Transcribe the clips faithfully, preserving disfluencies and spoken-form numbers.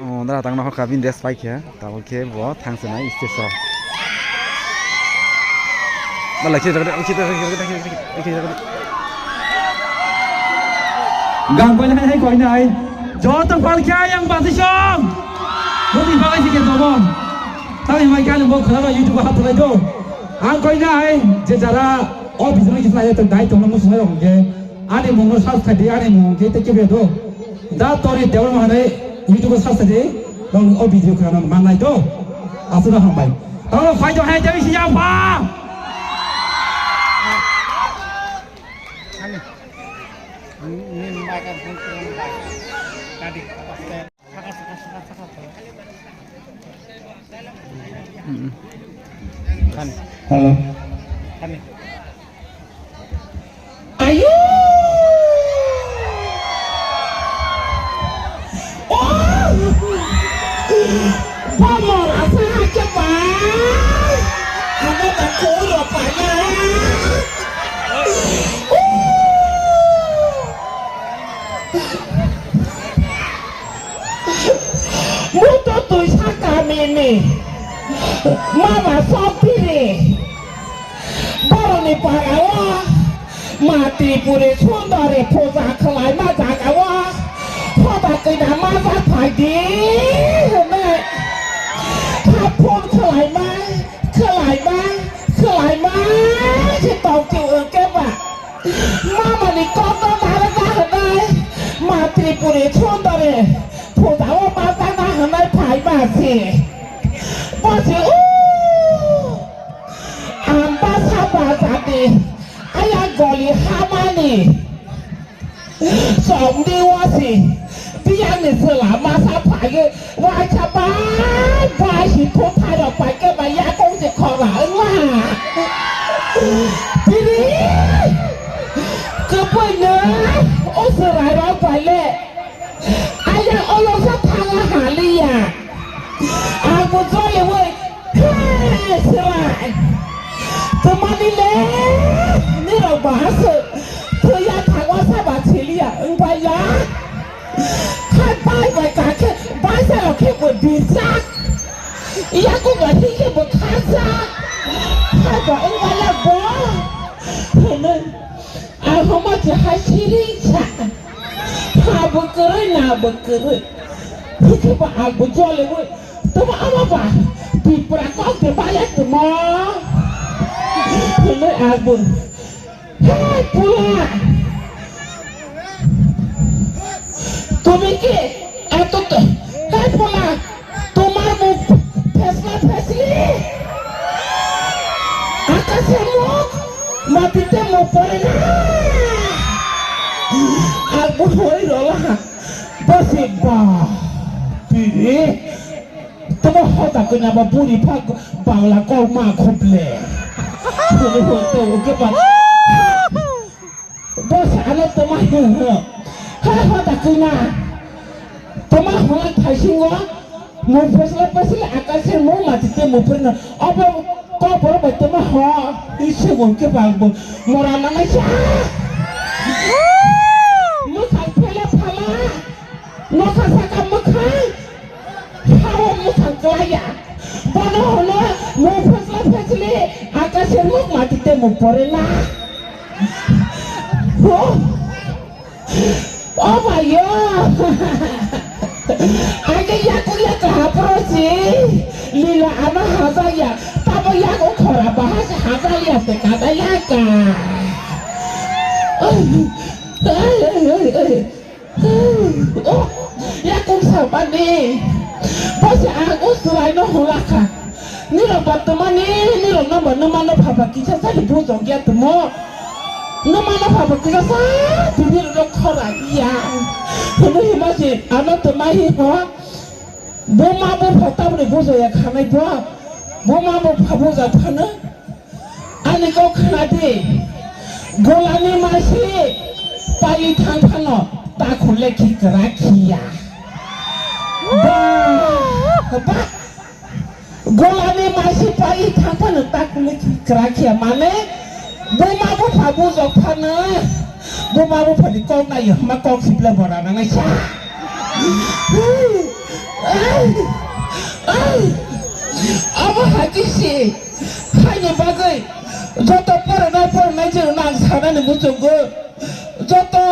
O, dara tang nokha kabin rest pai khe, tabuk khe bo thang se nai stage o. Bala khe jaga de, khe jaga de, khe jaga de, khe jaga de. Gang pai nai, hai koi nai. Joto pal khe yang basi song. Boni bagai si khe tobong. Tang yang mai khe ani bo khwlano YouTube hap lai do. Ang koi nai, je jara o bising kisa ya to dai tong mo sungai rong khe. Ani mungno sas khai di, ani mung khe te khe be do. Da tori tebol ma hanai YouTube o search di, rong o video khana manai do. Asuna hambai. Tamo phai do hai jawi siya pa. Hello. Ayo! Oh! Bamor asa hake pai. Ano ta kuro pai na. Oh! Muto tuisa kamini mama sopiri boroni parao ma Tripuri sundori puja khwlaima jagao hoda kina maja phaidi hwnwi kha phone khwlaima khwlaima khwlaima se tongtwi hwnkhe ba. Mamani kokno narwkna hwnwi ma Tripuri sundori pujao manjakna hwnwi phai ma se. Bo se, "O, ang bwsa bwsani, ayang goli hamani." Chongdi wasi, biyangni chwla masa phaiwi, waisa bai bai si thuthairok bai khe bai yakung se khora wngma. Tini kwpwino o chwrairok bai le, ayang oloksa thangna haliya. Ang bo joliwi, "He, chwrai, twmani le nirok bahaswk thwiya thangma saba siliya wngpaiya." Khai bai bai kakhe baisa rok khe bo dijak, yakung bai hikhe bo khajak, khai bo wngpaiya bo hwnwi. Ang homa se hai siring sa. Ha bo kwrwi, na bo kwrwi. Hwnkhe ba ang bo joliwi. Tamo ama ba Tipra kok de baya tamo. Hwnwi ang bo. Hey, pula. Tumi ki? Ato to. Hey, pula. Tomar mukh phesla phesli. Akashe mukh, matite mukh pore na. Ar bo hoi rola ha. Basi ba. Pire. Tomo hoda kena ba buri phak bangla kok ma khuble. Buri hoi to ke ba. Bos ano toma hino. He hoda kina. Toma hona thaisingo. Mo phesla phesla akase mo matite mo phirno. Obo ko boro bai toma ho. Isi mo ke bang bo. Mora nana sa. Mo thang phela phala. Mo kha saka mo kha. Hao mwthang kwlaiya. Bono hwno mung phwsla phwsli, akashe muk mati te muk pore na. Ho. O bhaiyo. Age yaku yaka hapro si. Lila ama hazaya. Tabo yaku khora bahas hazaya te kada yaka. Ai, ai, ai, ai. Oh, yakung samani. Bose ang o chwraino hwnlakha. Nirok ba twmani, nirok no ba nwmano phaba kisa sani bujok ya twmo. Nwmano phaba kisa sa tini rok khora ya. Hwnwi hima se ano twmai hi ho. Bo ma bo pha tamni bujok ya khanai bo. Bo ma bo pha bujak phano. Ani kok khna di, golani masi pai thang phano takhuk le khi kwrak khiya. Ba, ba, golani masi pai thang phano takhuk le khi kwrak khiya. Mane, buma bupha bujok phano, buma buphani kok nai hwnma kok sibla bora nangnai sa. Abo hakisi haini bagwi joto poronai poronai jwrwngno ang sanani muchungo, joto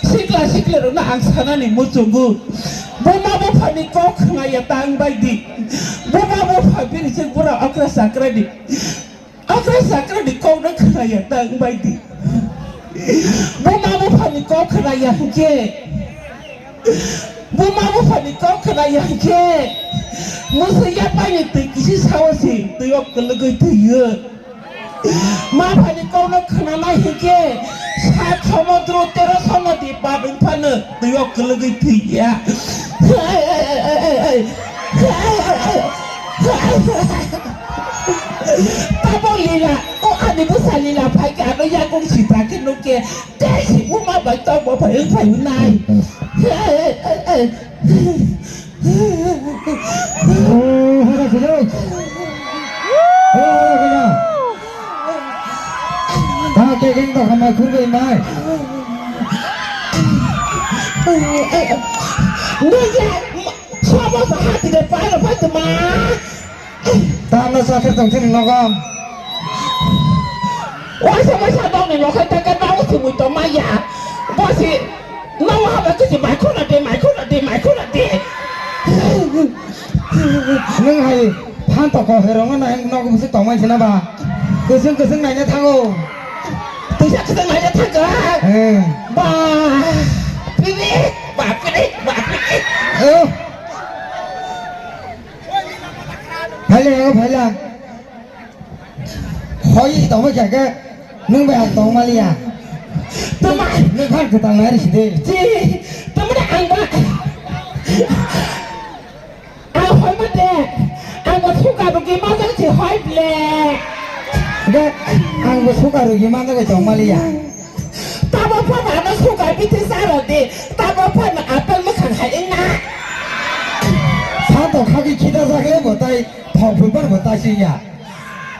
sikla siklirokno ang sanani muchungo. Buma buphani kok khwnaya tang baidi, buma bupha bini se bura okra sakradi. Abo sakra ni kok no khwnaya ta wng bai di. Buma buphani kok khwnaya hwnkhe, buma buphani kok khwnaya hwnkhe, mwswi yapaini twi kisi sao se twi o kwlwgwi thwiyo. Maphani kok no khwnanai hwnkhe, sat somudro tero somudi pap wng phano twi o kwlwgwi thwiya. Tamo lila, o ani bwsa lila phai khe ano yakung sitra khe nuk khe, tei si buma bai tong bo phai wng phai wngnai. Oh, hora khulo. Oh, hora khulo. Ta ke geng to khamai khurbai mai. Nungya, sobo sa hati de pai lo pai ma. Tamo sakhe tongthini nogo. Waisa waisa nokni nokhai ta khe nang sumui tongmaya. Bosi nang haba kisi mai khuna de, mai khuna de, mai khuna de. Nwng hai phan toko herongno nai nogo busi tongmai sina ba. Kwswng kwswng naina thango. Twisa kwswng naina thangkha. Eh. Ba. Pini, ba pini, ba pini. Oh. Phaila, o phaila. Hoi tongma kya ke? Nwng bai ang tong maliya. Tama. Nwng khan kwtal nai risi de. Chi, tama de ang ba. Ang hoi ma de. Ang ba suka rugi ma jang chi hoi ble. Ge, ang ba suka rugi ma jang tong maliya. Tamo phano ano sugar bithi sa rw di, tamo phano apple mwkhang hai wngna. Sa tong kha khe khita jak le bo tai thok phulbar bo tai sing ya.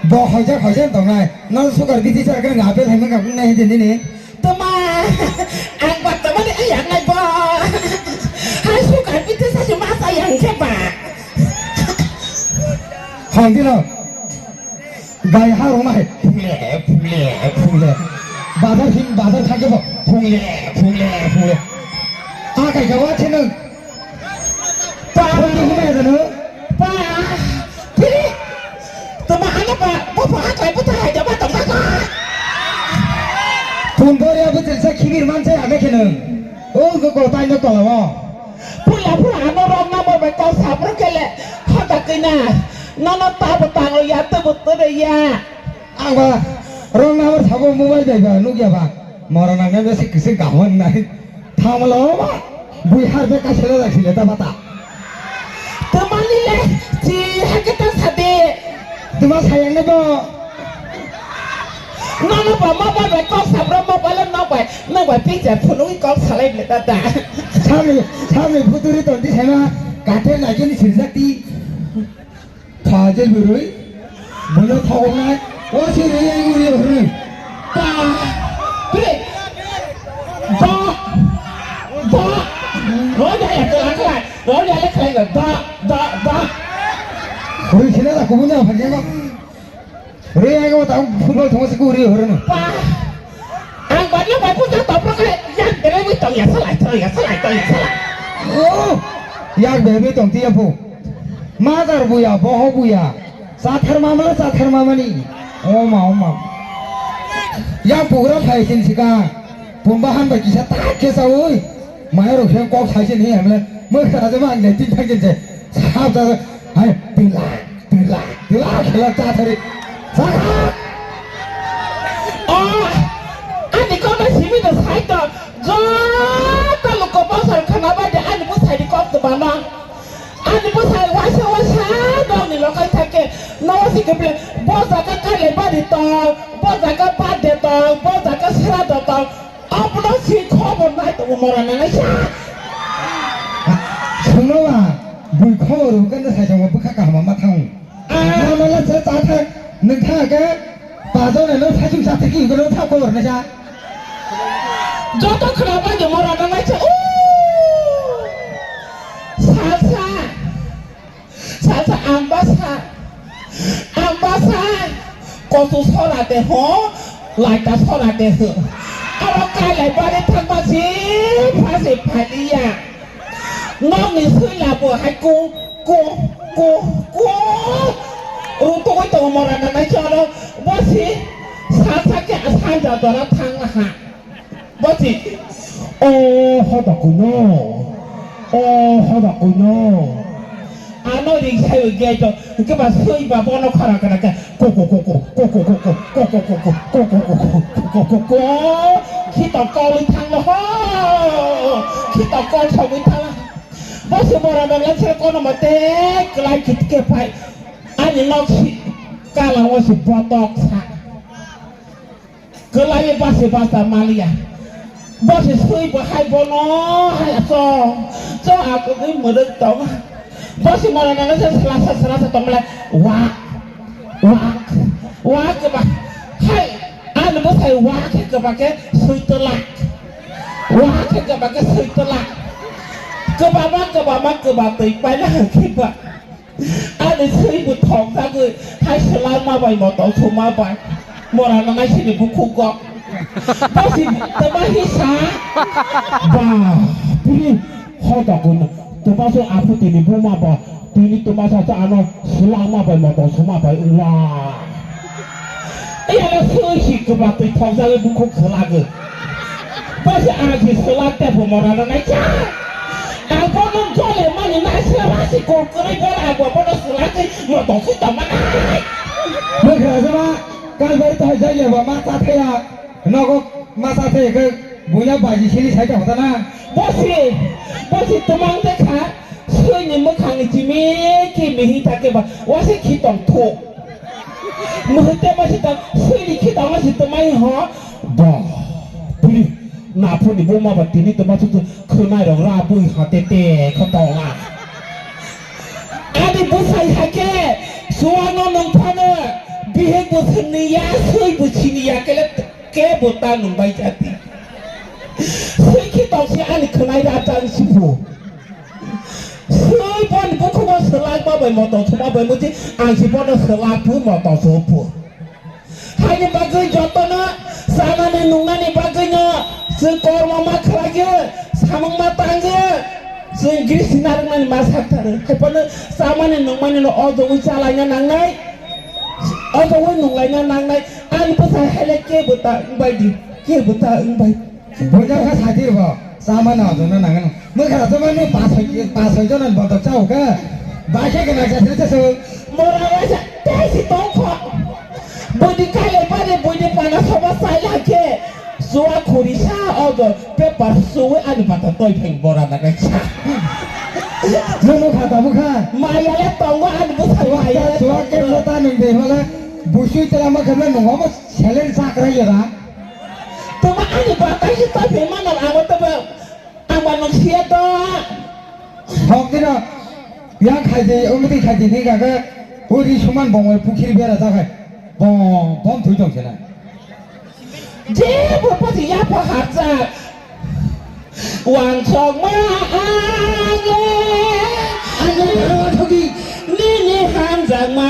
Bo hoijak hoijak tong nai. No sugar bithi sa khe apple hai mwkhang wng nai hindi nini. Tama, ang ba tama ni yang nai bo. Hai sugar bithi sa si ma sa yang khe ba. Hong di no. Bai ha rwma hai phungle, phungle, phungle. Bazar hin, bazar thangkhe bo phungle, phungle, phungle. A kai ka wa chenung. Pa. Phungle hima ya janu. Pa. Phiri. Tama ano pa. Bo pa ha kai bo thai ha jaba tong ka. Phun bor ya bo telsa khibir man sai ame khenung. O go go tai no tola wo. Phula phula ano rok na bo bai kok sapro kele. Hata kina. Nono tabo tanglo ya tabo tabo ya. Ang ba wrong number sabo mobile bai ba nukya ba. Mora nang nang si kisi kahwan nai. Thamalo ba. Bui har be kasela da sile ta bata. Tamani le si hakata sade. Tuma sayang ne bo. Nono ba mobile bai kok sabro mobile no bai. No bai picture phunui kok salai le ta da. Sami sami phuturi ton di sema. Kate na jeni sirjak ti. Kha je bwrwi, buino thogoknai, o se rwi ai uri hwnwi. Ba, bre, ba, ba, roi ya ya kala kala, roi ya le kala ba, ba, ba. Rwi sina da kubun ya phagya ba. Rwi ai go ta football thongo se ku uri hwnwi. Ba. Ang bani bai puja topro khe yang dere wi tong ya salai, tong ya salai, tong ya salai. Oh, yang dere wi tong tiya pu. Madar buya, boho buya. Chathar mama, chathar mamani. Oma, oma. Yang pugra phai sin sika. Pumba han bai kisa tak kesa oi. Maya rok khe kok sai sin he hamle. Mo khara je ma ang tin thang je. Sab ja. Hai, tila, tila, tila, tila, ta thari. Saka! Oh, ani kok na simi no sai to. Joto luko bosor khana ba de ani bo sai di kok to bana. Ani bo sai wasa wasa dong ni lokai thake. No si keble bo jaga kale ba di to, bo jaga ba de to, bo jaga sera do to. Abono si khobor nai tongo mora nangaisa. Sungno ba, bui khobor rwkhe no sai tongo bwkha kaham ma thang. Ah. Mama la se ta thang, nung thang ke, bazar no sai sung sa thiki ko no thang khobor naisa. Joto khna ba de mora nangaisa. Uh. Sal Ang basa, ang basa, kosu sora de ho, laita sora de ho. Aro kailai bari thangma si, phasi phaliya. Nokni sui labo hai ku, ku, ku, ku. Rutugwi tongo mora nanai choro, bosi, sa sa ke sanja dora thangma ha. Boti. O hoda kuno. O hoda kuno. Ano ring sai ui gai to. Ke ba sui ba bono khara khara ke. Ko ko ko ko. Ko ko ko ko. Ko ko ko ko. Ko ko ko ko. Ko ko ko ko. Khito kol thang lo ho. Khito kol sogui thang. Bo se bora dong la se kono mate. Klai khit ke phai. Ani nok si. Kala wo si botok sa. Kwlaiwi basi basa maliya. Basi sui bo hai bono hai cho cho akugwi mwrwk tong. Basi mora nana se slasa slasa tongmale wak wak wak kwba hai ani bwsai wak khe kwba khe sui twlak. Wak khe kwba khe sui twlak. Kwbama kwbama kwba twi paila hwnkhe ba. Ani swi bo thok jagwi hai swlangma bai moto suma bai mora nanai sini bukhuk go. Bosi tama hisa. Ba, tini hoda kono. Tama so apu tini buma ba. Tini tama sa sa ano swlangma bai moto suma bai. Wa. Iya na swi si kwba twi thok jagwi bukhuk swlagwi. Basi ang si swlak te bo mora nanai cha. Ang bono jole mani na se rasi kol kwrwi bono ang bono swlagwi moto si tongma nai. Bwkha jama kalbari tahai jai ba ma cha thaya. Nogo ma cha thaya khe buya baji sili sai ta hota na. Bosi, bosi tumang de kha. Sui ni mwkhang ni chimi ki mihi ta ke ba. Wase khitong thu. Muhute ma si ta sui ni khitong ma si tumai ho. Ba, puli, na puni bo ma ba tini to ma tu tu khunai rok ra bui ha te te kho to nga. Ani bwsai ha khe, suwano nung phano, bihik bo sini ya, sui bo sini ya, kele ke bo ta nung bai jati. Sui khi tong si ani khunai ra ta si phu. Sui bon bukhubo swlak ma bai moto thuma bai muji, ang si bono swlak phu moto so phu. Haini bagwi jotono chanani nungnani bagwino chwng kormo ma khlaiyo, samung ma tangyo, chwng giri sina rwknani ma saktharo. Haiphano chamani nungmanino o jogwi chalaina nangnai, o jogwi nunglaina nangnai. Ani bwsa haile kebo ta wngbai di, kebo ta wngbai. Bunya kha sati bo, sama na jona nangan. Mukha joma ni pasoi, pasoi jona botok chao kha. Ba khe kena jati te so. Mora waisa tesi tongkho. Budi kale bade budi pana soba sai la khe. Suwa khuri sa ogo paper suwe ani bata toi pheng bora na kha. Nono kha ta mukha. Maya le tongo ani bwsa maya le. Suwa ke mota nung de mala. Busui tela ma khabla nung obo selen sakra yara. Tama ani batai si ta phe mana amo tama ama nung sia to. Hok dina yang khaidi umti khaidi ni gaga uri suman bongwe pukhiri bera jagai bong bong thui tong sena. Je bo pati ya pa harja. Wansokma ang le, ang le, ang le, thogi. Nini hamjakma,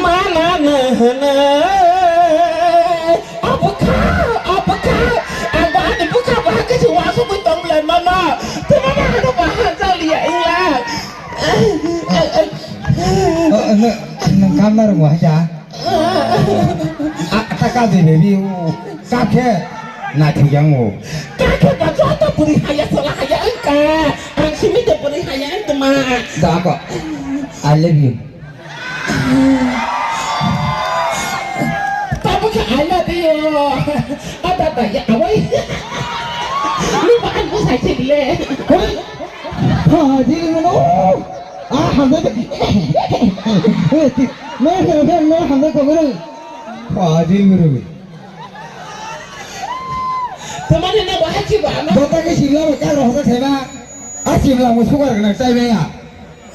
mana no hwno. O bwkha, o bwkha, ang bo ani bwkha bo hakhe se wansugwi tong belai mano. Tei mano ano bo hamjakliya wngla. O, o, no, no, kam na rwngwa hakhe. A, ta ka de baby, o, ka khe na thik yang o. Ka khe ba joto bwrwi haya sala haya wngka. Ang simi de bwrwi haya wngtoma. Da ko. I love you. Tamo khe I love you. Ada da ya awai. Lu ba ang ko sai chile. Hoi. Ha, di lu no. Ah, hamle. Eh, ti, no, no, no, no, hamle ko guru. Fajil guru. Tamani na wahai ki ba na. Bota ke simla ba ka roh sa theba. A simla mo sugar na chai ba ya.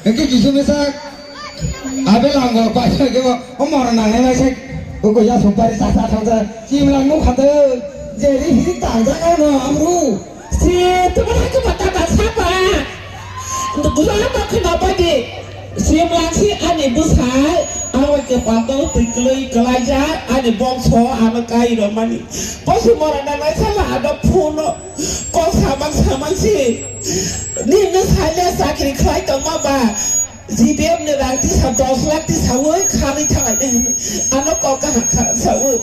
Engke kisu mesa. Abe lang go pa sa ke ba. O mor na ne na se. Ko ko ya supari sa sa thang sa. Simla mo khate. Jeri hi tang sa ka no amru. Si, tumar hai khe bata ta sapa. Bwsa tongkhe no baidi simlangsi ani bwsai, abo khe pando twi kwlwi kwlaijak ani bongso ano kai romani. Bosi mora nangnai sala ano phuno kok samang samang si. Nini saile chakri khlai tongma ba G P F ni rang tisa dos lakh tisa oi kharwi thangnai hinwi ano kok kaham kha sawi.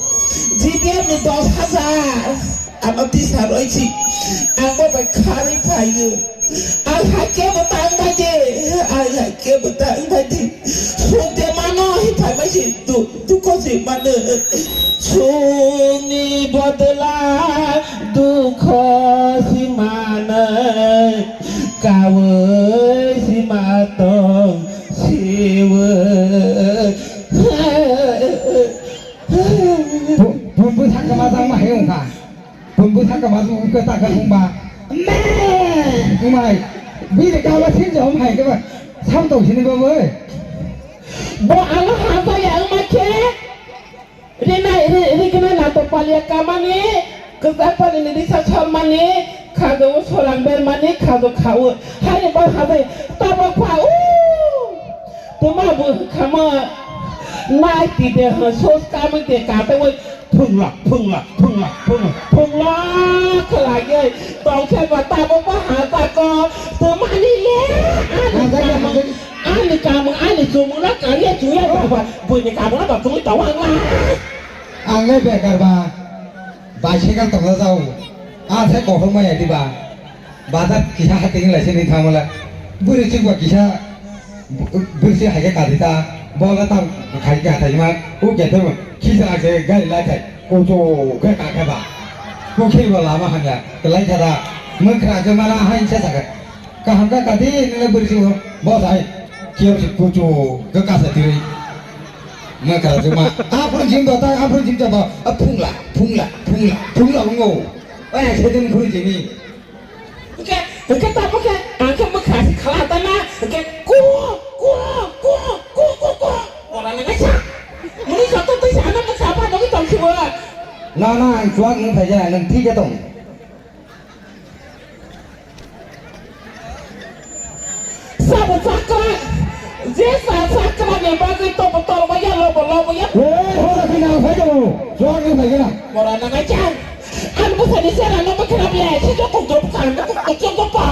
G P F ni dos hajar ano tisa roi si. Ang bo bai kharwi phaio. Ang hai kebo tang bai di, ang hai kebo tang bai di. Suk de mano hi phai bai si du, dukho si mano. Sukni bodla dukho si mano, kawi si matong siwo. Bu, bu, bu sakma tang ma he ungkha. Bumbu saka ma su ke ta ka bumba. Me! Umai. Bini kawa sin jo mai ke ba. Sam to sini ba boi. Bo ano hasa ya ma ke. Rina ri ri kena na to palia kamani. Kesa pali ni risa chormani. Khajo sorang bermani khajo khawo. Hari ba hasa tabok pa u. Tuma bo khama. Nai ti de ha sos kami te ka te woi. Phungla, phungla, phungla, phungla, phungla khlaiwi tongkhe ba tabok bo ha tako twmani le ani kamung, ani kamung, ani chumung no kariya chuya ba buini kamung no ba chumui tongo ang la. Ang le bekar ba, bicycle tongla jao, a se kohor maya di ba. Bazar kisa hating lai sini thamala. Bwrwi chukba kisa, bwrwi hai khe kadi ta. Bola ta khai khe hatai ma. U khe to khisa khe gari lai khai. Kuchu khe ka khe ba. Ku khe ba lama hanya. Lai kha da. Mung khra khe mana hai se sa khe. Kaham ka kadi nile bwrwi chukba. Bo sai. Kiyo si kuchu khe ka sa tiri. Mung khra khe ma. Apun jim do ta, apun jim do ta. A phungla, phungla, phungla, phungla ngo. Oya se din bwrwi jini. Hingke, hingke tamo khe, ang khe mwkha se khala tana, hingke ku, ku, ku. Ora nang sa. Muni joto twi sa ano mwkha pa nogwi tong khibo. Na, na, ang chuak nung phai jana, nung thik khe tong. Sabo chakra, je sa chakra ni bagwi tobo tolbo ya, lobo lobo ya. Eh, hora khe nang phai jana, chuak nung phai jana. Ora nang sa. Ang bwsani sera no bwkhwra ble, si jokong jokong, jokong jokong pa.